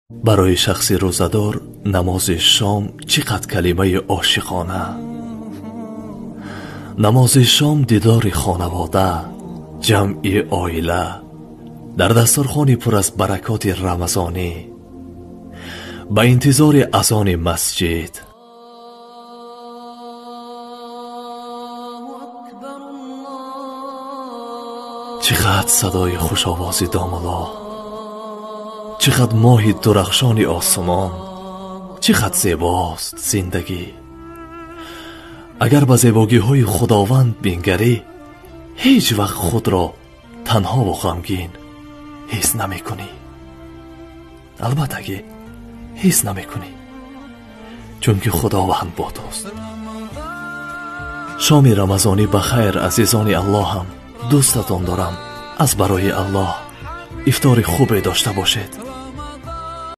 Барои шахси рӯзадор намози шом чӣ қад калимаи ошиқона. Намози шом дидори хонавода, ҷамъи оила, дар дастархони пур аз баракоти рамазонӣ, ба интизори азони масҷид. Чӣ қад садои хушовози домулло, чӣ қад моҳи дурахшони осмон, чӣ қад зебост зиндагӣ. Агар ба зебогиҳои Худованд бингарӣ, ҳеҷ вақт худро танҳову ғамгин ҳис намекунӣ. Албатта ки ҳис намекунӣ, чунки Худованд бо туст. Шоми рамазонӣ ба хайр, азизони Аллоҳам. Дӯстатон дорам аз барои Аллоҳ. Ифтори хубе дошта бошед.